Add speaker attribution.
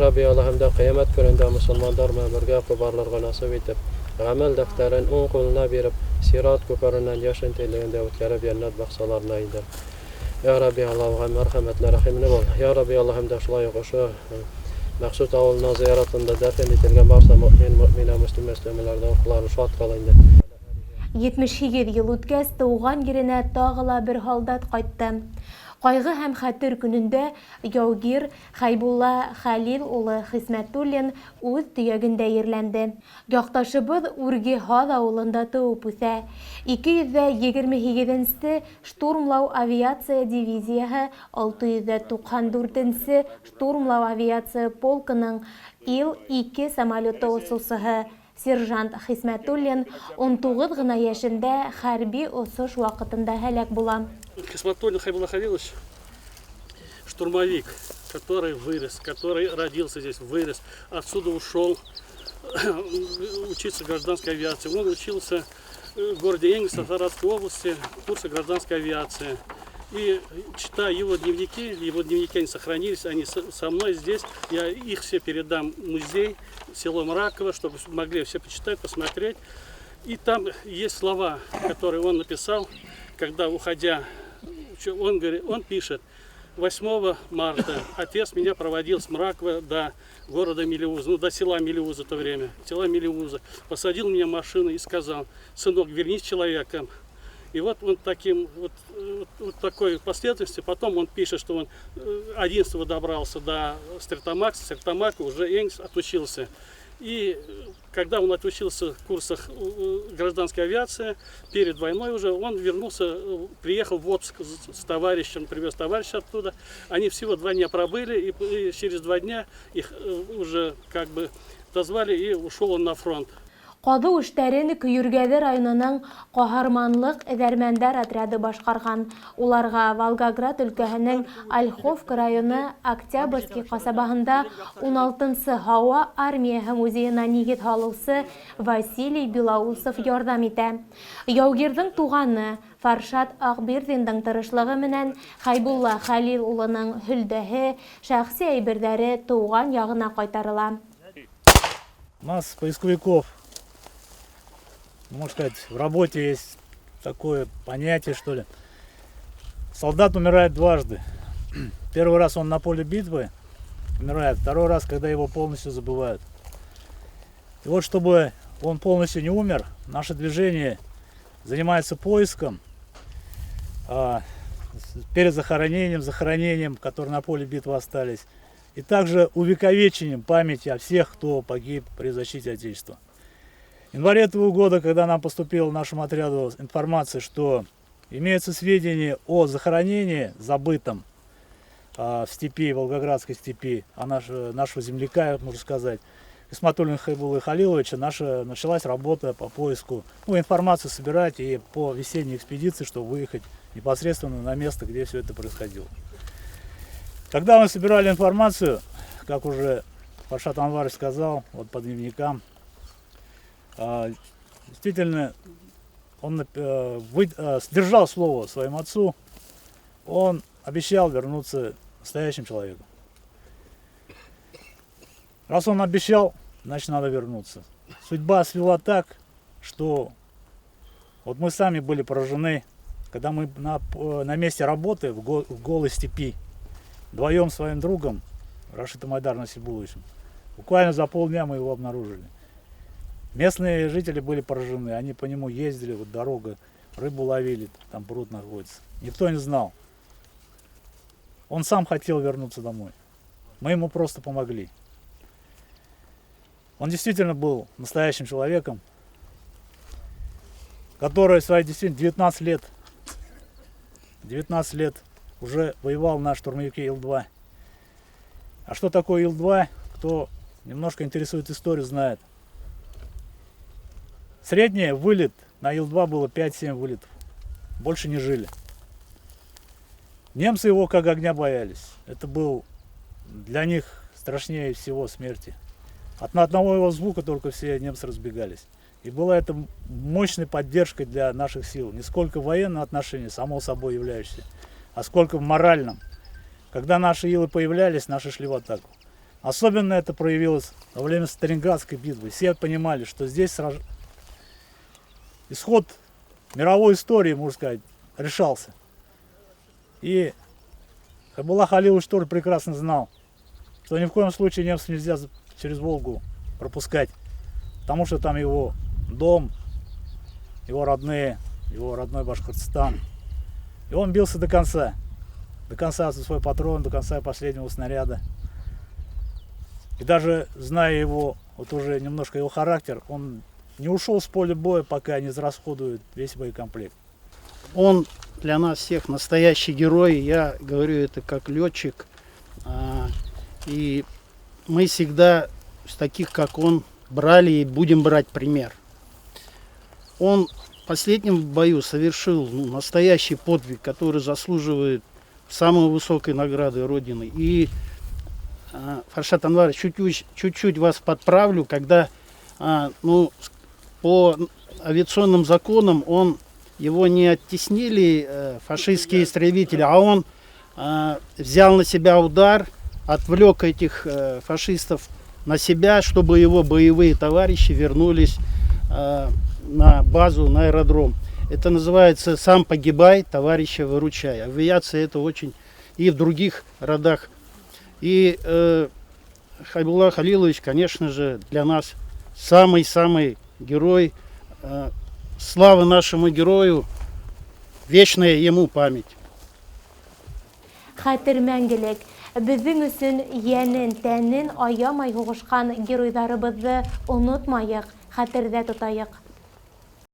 Speaker 1: Рабби Аллаһым да ҡиәмәт көнөндә мосолмандар менән бергә ҡубарылырға насип итеп, ғәмәл дәфтәрен уң ҡулына биреп, сират күперенән йәшен тиҙлегендә үткәреп, йәннәт баҡсаларына индер. Я Рабби Аллаһ, уға мәрхәмәтле, рәхимле бул. Я Рабби Аллаһым да шулай уҡ ошо Мәҡсүт ауылына зыяратында дәфен ителгән барса мөэмин, мөэминә, мөслим, мөслимәләрҙең рухларын шат ҡыл инде.
Speaker 2: 78 ел үткәс, туган еренә тагы ла бер һалдат кайтты. Кайгы һәм хәтер көнендә яугир Хәйбулла Хәлил улы Хисмәтуллин үз төягендә ерләнде. Якташыбыз Үрге Һаз авылында туып үсә. 228 нче штурмлау авиация дивизияһе 694 нче штурмлау авиация полкының Ил-2 самолеты очучыһы, сержант Хисмәтуллин 19 гына яшендә хәрби очыш вакытында һәлак була.
Speaker 3: Хисматуллин Хайбулла Халилович — штурмовик, который вырос, который родился здесь, вырос, отсюда ушел учиться гражданской авиации. Он учился в городе Энгельс Саратовской области, курсы гражданской авиации. И, читая его дневники, они сохранились, они со мной здесь. Я их все передам в музей, село Мраково, чтобы могли все почитать, посмотреть. И там есть слова, которые он написал, когда, уходя, он говорит, он пишет: «8 марта отец меня проводил с Мракова до города Мелеуза, ну, до села Мелеуза в то время, села Мелеуза. Посадил меня в машину и сказал: „Сынок, вернись человеком“». И вот он таким, вот, вот, вот такой последовательности, потом он пишет, что он 11 добрался до Стерлитамака, Стерлитамака уже Энгельс отучился. И когда он отучился в курсах гражданской авиации, перед войной уже, он вернулся, приехал в отпуск с товарищем, привез товарища оттуда. Они всего 2 дня пробыли, и через 2 дня их уже как бы дозвали, и ушел он на фронт.
Speaker 2: Казу эшләрен Көйөргәҙе районының Ҡаһарманлыҡ эҙәрмәндәр отряды башҡарған. Уларға Волгоград өлкәһенең Ольховка районы Октябрьский ҡасабаһында 16-нсы һауа армияһы музейына нигеҙ һалыусы Василий Белоусов ярҙам итә. Яугирҙың туғаны Фаршат Аҡбирҙиндың тырышлығы менән Хәйбулла Хәлил улының һөлдәһе, шәхси әйберҙәре тыуған яғына ҡайтарыла.
Speaker 4: У нас, поисковиков, можно сказать, в работе есть такое понятие, что ли. Солдат умирает дважды. Первый раз он на поле битвы умирает, второй раз, когда его полностью забывают. И вот, чтобы он полностью не умер, наше движение занимается поиском перед захоронением, захоронением, которые на поле битвы остались, и также увековечением памяти о всех, кто погиб при защите Отечества. В январе этого года, когда нам поступила нашему отряду информация, что имеются сведения о захоронении забытом в степи, Волгоградской степи, а нашего земляка, можно сказать, Исматуллина Хайбуллы Халиловича, наша началась работа по поиску, ну, информацию собирать и по весенней экспедиции, чтобы выехать непосредственно на место, где все это происходило. Когда мы собирали информацию, как уже Фаршат Анварович сказал, вот по дневникам, действительно, он сдержал слово своему отцу, он обещал вернуться настоящим человеком. Раз он обещал, значит, надо вернуться. Судьба свела так, что вот мы сами были поражены, когда мы на месте работы в голой степи, вдвоем с своим другом Рашидом Айдар Насибуловичем, буквально за полдня мы его обнаружили. Местные жители были поражены, они по нему ездили, вот дорога, рыбу ловили, там пруд находится. Никто не знал. Он сам хотел вернуться домой. Мы ему просто помогли. Он действительно был настоящим человеком, который свои действительно 19 лет, 19 лет уже воевал на штурмовике Ил-2. А что такое Ил-2, кто немножко интересует историю, знает. Средний вылет на Ил-2 было 5-7 вылетов. Больше не жили. Немцы его как огня боялись. Это был для них страшнее всего смерти. От одного его звука только все немцы разбегались. И была это мощной поддержкой для наших сил. Не сколько в военном отношении, само собой являющейся, а сколько в моральном. Когда наши илы появлялись, наши шли в атаку. Особенно это проявилось во время Сталинградской битвы. Все понимали, что здесь исход мировой истории, можно сказать, решался. И Хайбулла Халилович тоже прекрасно знал, что ни в коем случае немцев нельзя через Волгу пропускать, потому что там его дом, его родные, его родной Башкортостан. И он бился до конца. До конца за свой патрон, до конца последнего снаряда. И даже зная его, вот уже немножко его характер, он не ушел с поля боя, пока не израсходует весь боекомплект.
Speaker 5: Он для нас всех настоящий герой. Я говорю это как летчик. И мы всегда с таких, как он, брали и будем брать пример. Он в последнем бою совершил, ну, настоящий подвиг, который заслуживает самой высокой награды Родины. И, Фаршат Анварович, чуть-чуть, чуть-чуть вас подправлю, когда ну, по авиационным законам он его не оттеснили фашистские истребители, а он взял на себя удар, отвлек этих фашистов на себя, чтобы его боевые товарищи вернулись на базу, на аэродром. Это называется «сам погибай, товарища выручай». Авиация это очень и в других родах. И Хайбулла Халилович, конечно же, для нас самый-самый герой. Слава нашему герою, вечная ему память.
Speaker 2: Хәтер мәңгелек. Беҙҙең өсөн йәнен, тәнен аямай һуғышҡан геройҙарыбыҙҙы онотмайыҡ, хәтерҙә тотайыҡ.